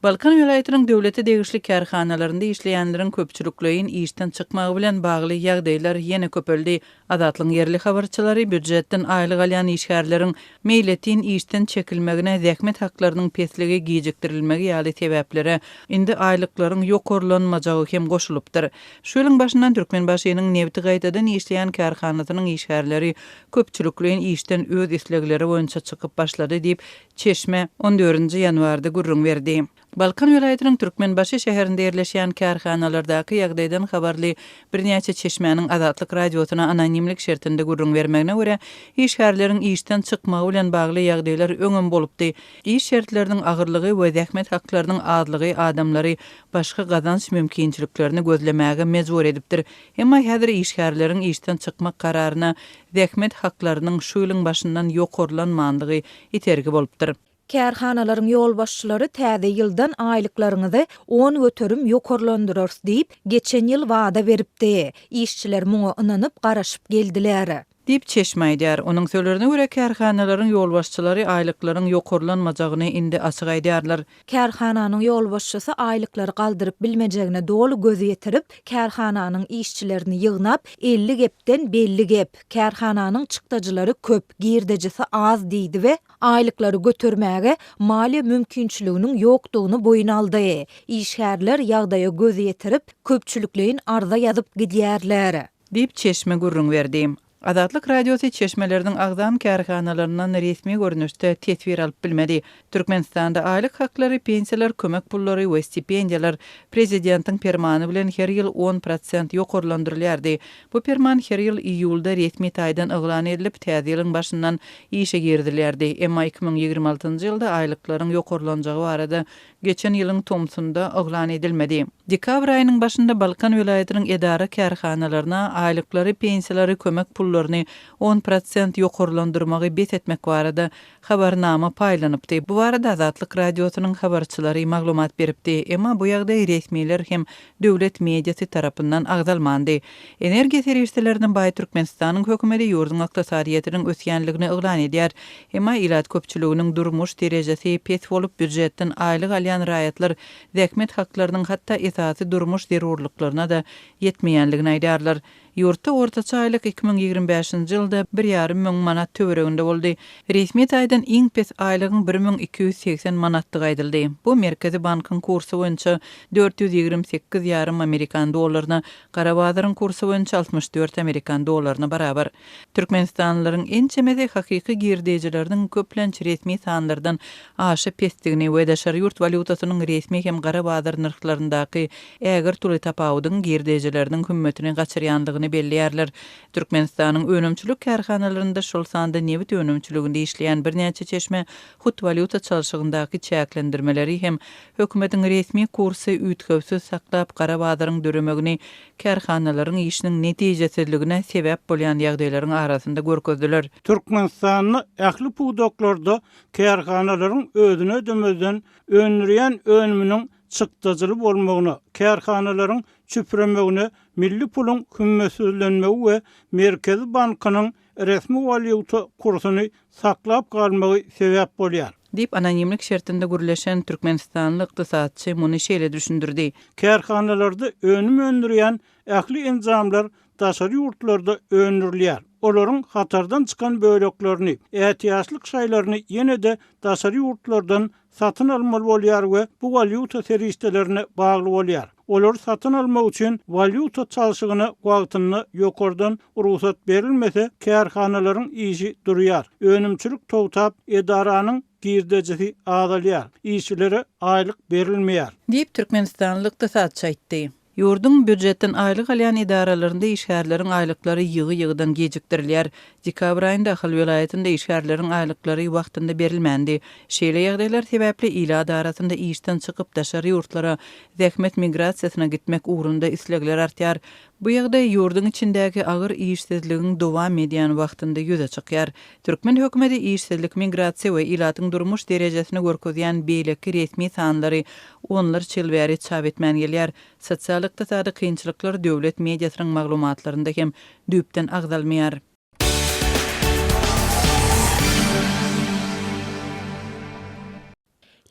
Balkan welaýatynyň döwlete degişli kärhanalarynda işleýänleriň köpçülikleýin işden çykmagy bilen bagly ýagdaýlar ýene köpeldi. Azatlygyň ýerli habarçylary býujetden aýlyk alýan işgärleriň meýletin işden çekilmegine zähmet haklarynyň pesligi gijikdirilmegi ýaly sebäplere indi aýlyklaryň ýokarlanmajagy hem goşulypdyr. Şu ýylyň başyndan Türkmenbaşynyň nebti gaýtadan işleýän kärhanasynyň işgärleri köpçülikleýin işden öz islegleri boýunça çykyp başlady diýip, çeşme on dördünji ýanwarda gürrüň berdi. Balkan welaýatynyň Türkmenbaşy şäherinde ýerleşýän kärhanalardaky ýagdaýdan habarly birnäçe çeşmäniň Azatlyk Radiosyna anonimlik şertinde gürrüň bermegine görä, işgärleriň işden çykmagy bilen bagly ýagdaýlar öňem bolupdy. Iş şertleriniň agyrlygy we zähmet haklarynyň azlygy adamlary başga gazanç mümkinçiliklerini gözlemäge mejbur edipdir. Emma häzir işgärleriň işden çykmak kararyna zähmet haklarynyň şu ýylyň başyndan ýokarlanmandygy itergi bolupdyr. Kärhanalaryň ýolbaşçylary täze ýyldan aýlyklaryňyzy 10% ýokarlandyrarys diýip, geçen ýyl wada beripdi. Işçiler muňa ynanyp, garaşyp geldiler. Diýip, çeşme aýdýar. Onuň sözlerine görä, kärhanalaryň ýolbaşçylary aýlyklaryň ýokarlanmajagyny indi açyk aýdýarlar. Kärhananyň ýolbaşçysy aýlyklary galdyryp bilmejegine doly göz ýetirip, kärhananyň işçilerini ýygnap, 50 gepden belli gep, kärhananyň çykdajylary köp, girdejisi az diýdi we aýlyklary götermäge maliýe mümkinçiliginiň ýokdugyny boýun aldy. Işgärler ýagdaýa göz ýetirip, köpçülikleýin arza ýazyp gidýärler. Diýip, çeşme gürrüň berdi. Azatlyk Radiosy çeşmeleriniň agzan kärhanalaryndan resmi görnüşde teswir alyp bilmedi. Türkmenistanda aýlyk haklary, pensiýalar, kömek pullary we stipendiýalar prezidentiň permany bilen her ýyl on prosent ýokarlandyrylýardy. Bu perman her ýyl iýulda resmi taýdan yglan edilip, täze ýylyň başyndan işe girizilýärdi. Emma 2026-njy ýylda aýlyklaryň ýokarlanjagy barada geçen ýylyň tomsunda yglan edilmedi. Dekabr aýynyň başynda Balkan welaýatynyň edara-kärhanalaryna aýlyklary, pensiýalary, kömek pullaryny on prosent ýokarlandyrmagy bes etmek barada habarnama paýlanypdy. Bu barada Azatlyk Radiosynyň habarçylary maglumat beripdi. Emma bu ýagdaý resmiler hem döwlet mediasy tarapyndan agzalmandy. Energiýa serişdelerine baý Türkmenistanyň hökümeti ýurduň ykdysadyýetiniň ösýänligini yglan edýär. Emma ilat köpçüliginiň durmuş derejesi pes bolup, býujetden aýlyk alýan raýatlar zähmet haklarynyň hatda esasy durmuş zerurlyklaryna-da ýetmeýänligini aýdýarlar. Ýurtda ortaça aýlyk 2025-nji ýylda bir ýarym müň manat töwereginde boldy. Resmi taýdan iň pes aýlygyň 1280 manatdygy aýdyldy. Bu Merkezi bankyň kursy boýunça 428 ýarym amerikan dollaryna, gara bazaryň kursy boýunça 64 amerikan dollaryna barabar. Türkmenistanlylaryň ençemesi hakyky girdejileriniň köplenç resmi sanlardan aşa pesdigini we daşary ýurt walýutasynyň resmi hem gara bazar nyrhlaryndaky ägirt uly tapawudyň girdejileriniň hümmetini gaçyrýandygyny belleýärler. Türkmenistanyň önümçilik kärhanalarynda, şol sanda nebit önümçiliginde işleýän birnäçe çeşme hut walýuta çalşygyndaky çäklendirmeleri hem hökümetiň resmi kursy üýtgewsiz saklap gara bazaryň döremegini kärhanalaryň işiniň netijesizligine sebäp bolýan ýagdaýlaryň arasynda görkezdiler. Türkmenistanda ähli pudaklarda kärhanalaryň özüni ödemezden öndürýän önüminiň çykdajyly bolmagyna, kärhanalaryň çüpremegine milli puluň hümmetsizlenmegi we Merkezi bankynyň resmi walýuta kursuny saklap galmagy sebäp bolýar. Diýip, anonimlik şertinde gürleşen türkmenistanly ykdysatçy muny şeýle düşündirdi. Kärhanalarda önüm öndürýän ähli enjamlar daşary ýurtlarda öndürilýär. Olaryň hatardan çykan böleklerini, ätiýaçlyk şaýlaryny ýene-de daşary ýurtlardan satyn almaly bolýar we bu walýuta serişdelerine bagly bolýar. Olary satyn almak üçin walýuta çalşygyna wagtynda ýokardan rugsat berilmese, kärhanalaryň işi durýar, önümçilik togtap, edaranyň girdejisi azalýar, işçilere aýlyk berilmeýär. Diýip, türkmenistanly ykdysatçy aýtdy. Ýurduň býujetden aýlyk alýan edaralarynda işgärleriň aýlyklary ýygy-ýygydan gijikdirilýär. Dekabr aýynda Ahal welaýatynda işgärleriň aýlyklary wagtynda berilmändi. Şeýle ýagdaýlar sebäpli ilat arasynda işden çykyp daşary ýurtlara zähmet migrasiýasyna gitmek ugrunda islegler artýar. Bu ýagdaý ýurduň içindäki agyr işsizligiň dowam edýän wagtynda ýüze çykýar. Türkmen hökümeti işsizlik, migrasiýa we ilatyň durmuş derejesini görkezýän beýleki resmi sanlary onlarça ýyl bäri çap etmän gelýär. Sosial-ykdysady kynçylyklar döwlet mediasynyň maglumatlarynda hem düýpden agzalmaýar.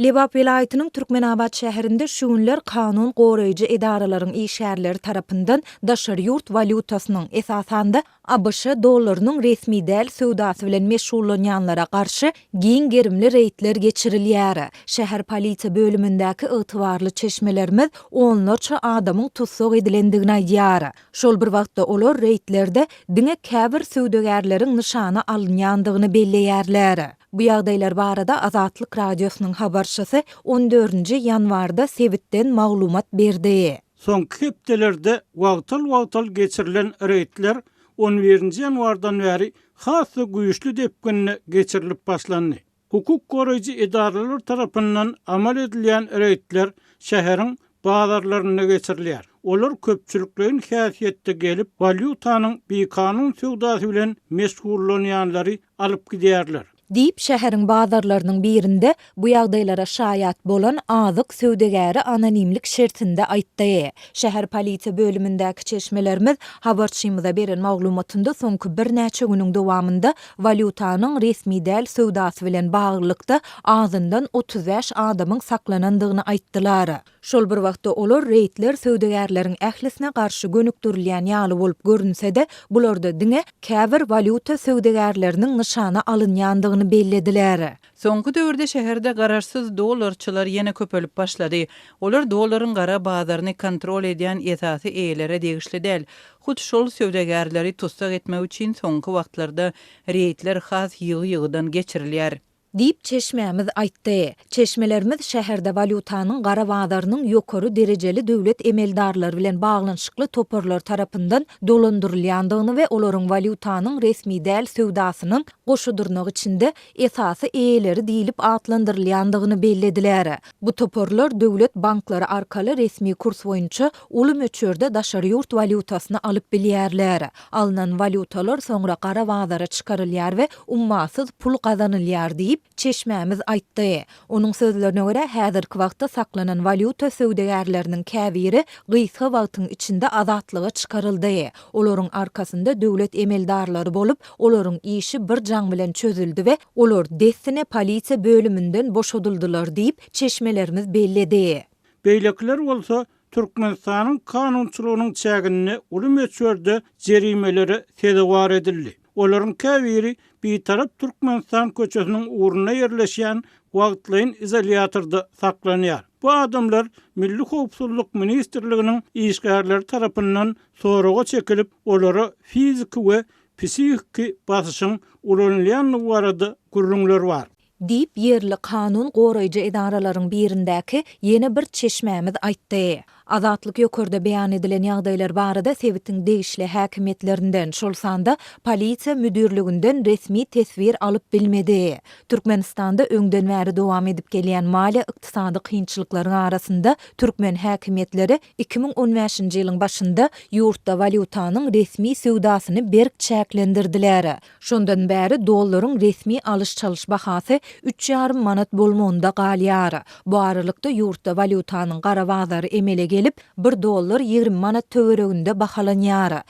Lebap welaýatynyň Türkmenabat şäherinde şu günler kanun goraýjy edaralaryň işgärleri tarapyndan daşary ýurt walýutasynyň, esasan-da, ABŞ dollarynyň resmi däl söwdasy bilen meşgullanýanlara garşy giň gerimli reýdler geçirilýär. Şäher polisiýa bölümindäki ygtybarly çeşmelerimiz onlarça adamyň tussag edilendigini aýdýar. Şol bir wagtda olar reýdlerde diňe käbir söwdagärleriň nyşana alynýandygyny belleýärler. Bu ýagdaýlar barada Azatlyk Radiosynyň habarçysy on dördünji ýanwarda sebitden maglumat berdi. Soňky hepdelerde wagtal-wagtal geçirilen reýdler on birinji ýanwardan bäri has-da güýçli depginde geçirilip başlandy. Hukuk goraýjy edaralar tarapyndan amal edilýän reýdler şäheriň bazarlarynda geçirilýär. Olar köpçülikleýin häsiýetde gelip, walýutanyň bikanun söwdasy bilen meşgullanýanlary alyp gidýärler. Diýip, şäheriň bazarlarynyň birinde bu ýagdaýlara şaýat bolan azyk söwdagäri anonimlik şertinde aýtdy. Şäher polisiýa bölümindäki çeşmelerimiz habarçymyza beren maglumatynda soňky birnäçe günüň dowamynda walýutanyň resmi däl söwdasy bilen baglylykda azyndan 35 adamyň saklanandygyny aýtdylar. Şol bir wagtda olar reýdler söwdagärleriň ählisine garşy gönükdirilýän ýaly bolup görünse-de, bularda diňe käbir walýuta söwdagärleriniň nyşana alynýandygyny bellediler. Soňky döwürde şäherde garaşsyz dollarçylar ýene köpelip başlady. Olar dollaryň gara bazaryny kontrol edýän esasy eýelere degişli däl. Hut şol söwdagärleri tussag etmek üçin soňky wagtlarda reýdler has ýygy-ýygydan geçirilýär. Diýip, çeşmämiz aýtdy. Çeşmelerimiz şäherde walýutanyň gara bazarynyň ýokary derejeli döwlet emeldarlary bilen baglanyşykly toparlar tarapyndan dolandyrylýandygyny we olaryň walýutanyň resmi däl söwdasynyň goşa dyrnak içinde esasy eýeleri diýlip atlandyrylýandygyny bellediler. Bu toparlar döwlet banklary arkaly resmi kurs boýunça uly möçberde daşary ýurt walýutasyny alyp bilýärler. Alnan walýutalar soňra gara bazara çykarylýar we ummasyz pul gazanylýar diýip, çeşmämiz aýtdy. Onuň sözlerine görä, häzirki wagtda saklanan walýuta söwdagärleriniň käbiri gysga wagtyň içinde azatlyga çykaryldy. Olaryň arkasynda döwlet emeldarlary bolup, olaryň işi bir jaň bilen çözüldi we olar dessine polisiýa bölüminden boşadyldylar diýip, çeşmelerimiz belledi. Beýlekiler bolsa Türkmenistanyň kanunçylygynyň çäginde uly möçberde jerimelere sezewar edildi. Olaryň käbiri Bitarap Türkmenistan köçesiniň ugrunda ýerleşýän wagtlaýyn izolýatorda saklanýar. Bu adamlar Milli howpsuzlyk ministrliginiň işgärleri tarapyndan soraga çekilip, olara fiziki we psihiki basyşyň ulanylýandygy barada gürrüňler bar. Diýip, ýerli kanun goraýjy edaralaryň birindäki ýene bir çeşmämiz aýtdy. Azatlyk ýokarda beýan edilen ýagdaýlar barada sebitiň degişli häkimiýetlerinden, şol sanda polisiýa müdirliginden resmi teswir alyp bilmedi. Türkmenistanda öňden bäri dowam edip gelýän maliýe-ykdysady kynçylyklaryň arasynda türkmen häkimiýetleri 2015-nji ýylyň başynda ýurtda walýutanyň resmi söwdasyny berk çäklendirdiler. Şondan bäri dollaryň resmi alyş-çalyş bahasy üç ýarym manat bolmagynda galýar. Bu aralykda ýurtda walýutanyň gara bazary emele gelip, bir dollar 20 manat töwereginde bahalanýar.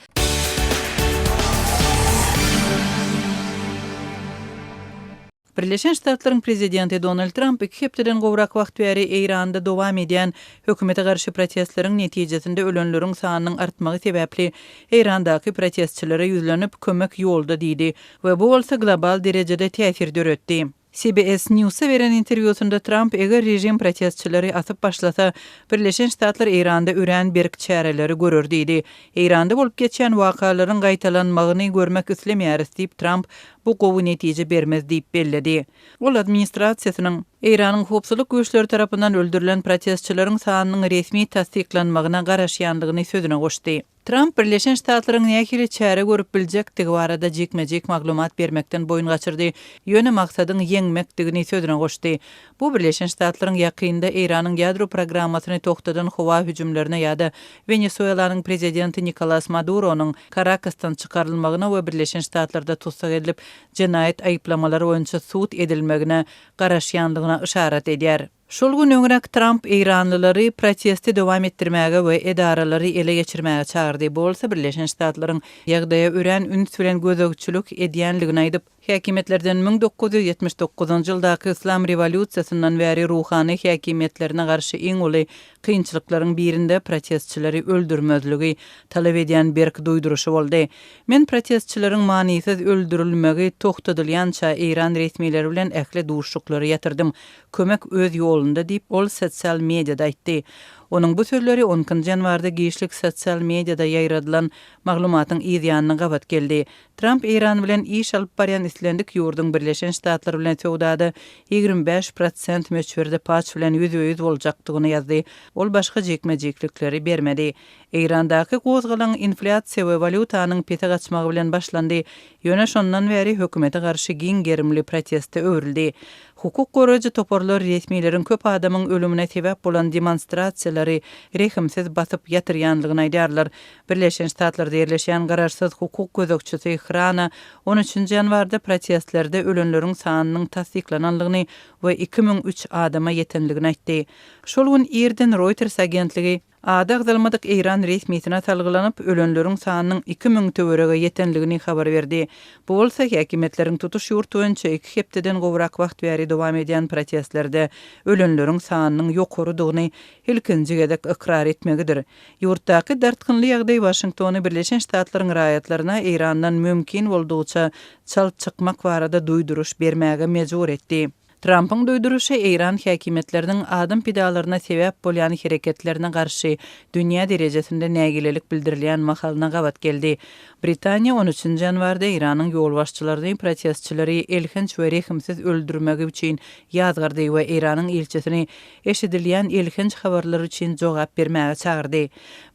Birleşen Ştatlaryň prezidenti Donald Tramp iki hepdeden gowrak wagt bäri Eýranda dowam edýän hökümete garşy protestleriň netijesinde ölenleriň sanynyň artmagy sebäpli Eýrandaky protestçilere ýüzlenip, kömek ýolda diýdi we bu bolsa global derejede täsir döretdi. CBS News-a beren interwýusynda Tramp eger režim protestçileri asyp başlasa, Birleşen Ştatlar Eýranda örän berk çäreleri görer diýdi. Eýranda bolup geçýän wakalaryň gaýtalanmagyny görmek islemeýäris diýip, Tramp bu gowy netije bermez diýip belledi. Ol administrasiýasynyň Eýranyň howpsuzlyk güýçleri tarapyndan öldürilen protestçileriň sanynyň resmi tassyklanmagyna garaşýandygyny sözüne goşdy. Tramp Birleşen Ştatlaryň nähili çäre görüp biljekdigi barada jikme-jik maglumat bermekden boýun gaçyrdy, ýöne maksadyň ýeňmekdigini sözüne goşdy. Bu Birleşen Ştatlaryň ýakynda Eýranyň ýadro programmasyny togtadan howa hüjümlerine ýa-da Wenesuelanyň prezidenti Nikolas Maduronyň Karakasdan çykarylmagyna we Birleşen Ştatlarda tussag edilip, jenaýat aýyplamalary boýunça sud edilmegine garaşýandygyna yşarat edýär. Şol gün öňräk Tramp eýranlylary protesti dowam etdirmäge we edaralary ele geçirmäge çagyrdy, bu bolsa Birleşen Ştatlaryň ýagdaýa örän üns bilen gözegçilik edýändigini aýdyp, Häkimiýetlerden 1979-njy ýyldaky Yslam rewolýusiýasyndan bäri ruhany häkimiýetlerine garşy iň uly kynçylyklaryň birinde protestçileri öldürmezligi talap edýän berk duýduryşy boldy. Men protestçileriň manysyz öldürilmegi togtadylýança eýran resmileri bilen ähli duşuşyklary ýatyrdym. Kömek öz ýolunda diýip, ol sosial mediada aýtdy. Onuň bu sözleri on ikinji ýanwarda giçlik sosial mediada ýaýradylan maglumatyň yz ýanyna gabat geldi. Tramp Eýran bilen iş alyp barýan islendik ýurduň Birleşen Ştatlar bilen söwdada 25 prosent möçberde paç bilen ýüzbe-ýüz boljakdygyny ýazdy. Ol başga jikme-jiklikleri bermedi. Eýrandaky gozgalaň inflýasiýa we walýutanyň pese gaçmagy bilen başlandy, ýöne şondan bäri hökümete garşy giň gerimli proteste öwrüldi. Hukuk goraýjy toparlar resmileriň köp adamyň ölümine sebäp bolan demonstrasiýalary rehimsiz basyp ýatyrýanlygyny aýdýarlar. Birleşen Ştatlarda ýerleşýän garaşsyz hukuk gözegçisi Hrana on üçünji ýanwarda protestlerde ölenleriň sanynyň tassyklananlygyny we 2003 adama ýetenligini aýtdy. Şol gün irden Reuters agentligi, ady agzalmadyk eýran resmisine salgylanyp, ölenleriň sanynyň 2000 töwerege ýetenligini habar berdi. Bu bolsa häkimiýetleriň tutuş ýurt boýunça iki hepdeden gowrak wagt bäri dowam edýän protestlerde ölenleriň sanynyň ýokarydygyny ilkinji gezek ykrar etmegidir. Ýurtdaky dartgynly ýagdaý Waşingtony Birleşen Ştatlaryň raýatlaryna Eýrandan mümkin boldugyça çalt çykmak barada duýduryş bermäge mejbur etdi. Trampyň duýduryşy eýran häkimiýetleriniň adam pidalaryna sebäp bolýan hereketlerine garşy dünýä derejesinde nägilelik bildirilýän mahalyna gabat geldi. Britaniýa on üçünji ýanwarda Eýranyň ýolbaşçylaryny protestçileri elhenç we rehimsiz öldürmegi üçin ýazgardy we Eýranyň ilçisini eşidilýän elhenç habarlar üçin jogap bermäge çagyrdy.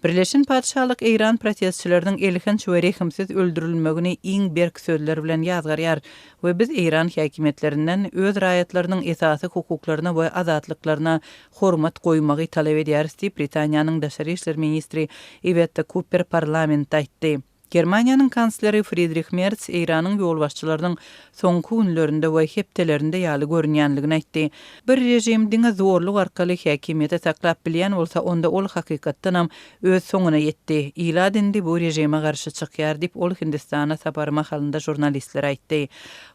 Birleşen Patyşalyk eýran protestçileriniň elhenç we rehimsiz öldürilmegini iň berk sözler bilen ýazgarýar we biz eýran häkimiýetlerinden öz raýatlarynyň esasy hukuklaryna we azatlyklaryna hormat goýmagy talap edýäris diýip, Britaniýanyň daşary işler ministri Iwetta Kuper parlamentde aýtdy. Germaniýanyň kansleri Fridrih Merz Eýranyň ýolbaşçylarynyň soňky günlerinde we hepdelerinde ýaly görünýänligini aýtdy. Bir režim diňe zorluk arkaly häkimiýeti saklap bilýän bolsa, onda ol hakykatdanam öz soňuna ýetdi. Ilat indi bu režime garşy çykýar diýip, ol Hindistana sapary mahalynda žurnalistlere aýtdy.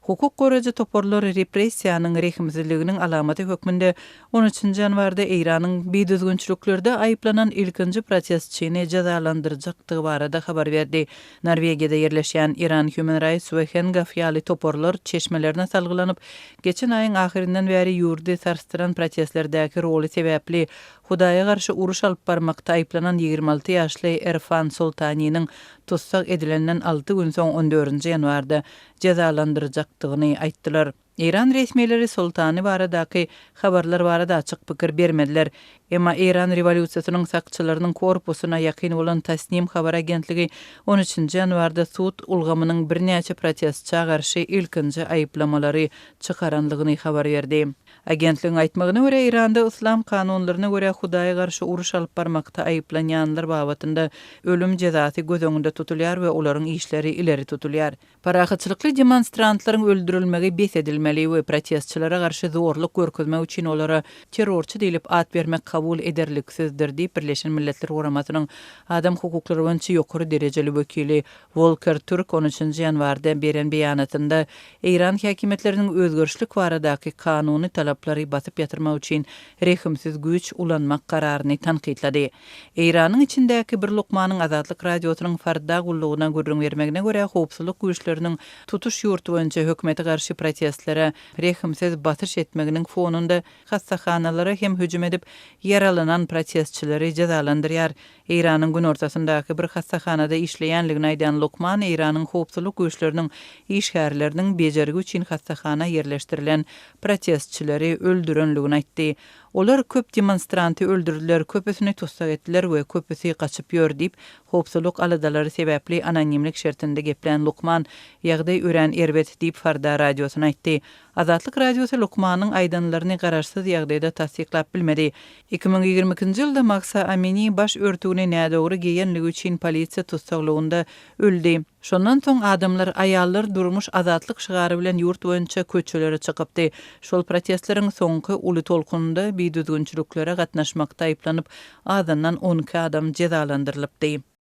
Hukuk goraýjy toparlar repressiýanyň rehimsizliginiň alamaty hökmünde On üçünji ýanwarda Eýranyň bidüzgünçiliklerde aýyplanan ilkinji protestçini jezalandyrjakdygy barada habar berdi. Norwegiýada ýerleşýän Iran Human Rights we Hengaw ýaly toparlar çeşmelerine salgylanyp, geçen aýyň ahyryndan bäri ýurdy sarsdyran protestlerdäki roly sebäpli Hudaýa garşy uruş alyp barmakda aýyplanan 26 ýaşly Erfan Soltaniniň tussag edilenden alty gün soň on dördünji ýanwarda jezalandyrjakdygyny aýtdylar. Eýran resmileri Soltany baradaky habarlar barada açyk pikir bermediler. Emma Eýran rewolýusiýasynyň sakçylarynyň korpusyna ýakyn bolan Tasnim habar agentligi on üçünji ýanwarda sud ulgamynyň birnäçe protestçä garşy ilkinji aýyplamalary çykaranlygyny habar berdi. Agentligiň aýtmagyna görä, Eýranda yslam kanunlaryna görä Hudaýa garşy uruş alyp barmakda aýyplanýanlar babatynda ölüm jezasy göz öňünde tutulýar we olaryň işleri ileri tutulýar. Parahatçylykly demonstrantlaryň öldürilmegi bes edilmeli we protestçilere garşy zorluk görkezmek üçin olara terrorçy diýlip at bermek kabul ederliksizdir diýip, Birleşen Milletler Guramasynyň adam hukuklary boýunça ýokary derejeli wekili Wolker Türk on üçünji ýanwarda beren beýanatynda eýran häkimiýetleriniň özgerişlik baradaky kanuny talaplary basyp ýatyrmak üçin rehimsiz güýç ulanmak kararyny tankytlady. Eýranyň içindäki bir lukmanyň Azatlyk Radiosynyň Farda gullugyna gürrüň bermegine görä, howpsuzlyk güýçleriniň tutuş ýurt boýunça hökümete garşy protestlere rehimsiz basyş etmeginiň fonunda hassahanalara hem hüjüm edip, ýaralanan protestçileri jezalandyrýar. Eýranyň günortasyndaky bir hassahanada işleýänligini aýdan lukman Eýranyň howpsuzlyk güýçleriniň işgärleriniň bejergi üçin hassahana ýerleşdirilen protestçileri öldürenligini aýtdy. Olar köp demonstranty öldürdiler, köpüsini tussag etdiler we köpüsi gaçyp ýör diýip, howpsuzlyk aladalary sebäpli anonimlik şertinde geplän lukman, Ýagdaý örän erbet diýip, Farda radiosyna aýtdy. Azatlyk Radiosy lukmanyň aýdanlaryny garaşsyz ýagdaýda tassyklap bilmedi. 2022-nji ýylda Mahsa Amini baş örtügini nädogry geýenligi üçin polisiýa tussaglygynda öldi. Şondan soň adamlar Aýallar, durmuş, azatlyk şygary bilen ýurt boýunça köçelere çykypdy. Şol protestleriň soňky uly tolkunynda bidüzgünçiliklere gatnaşmakda aýyplanyp, azyndan 12 adam jezalandyrylypdy.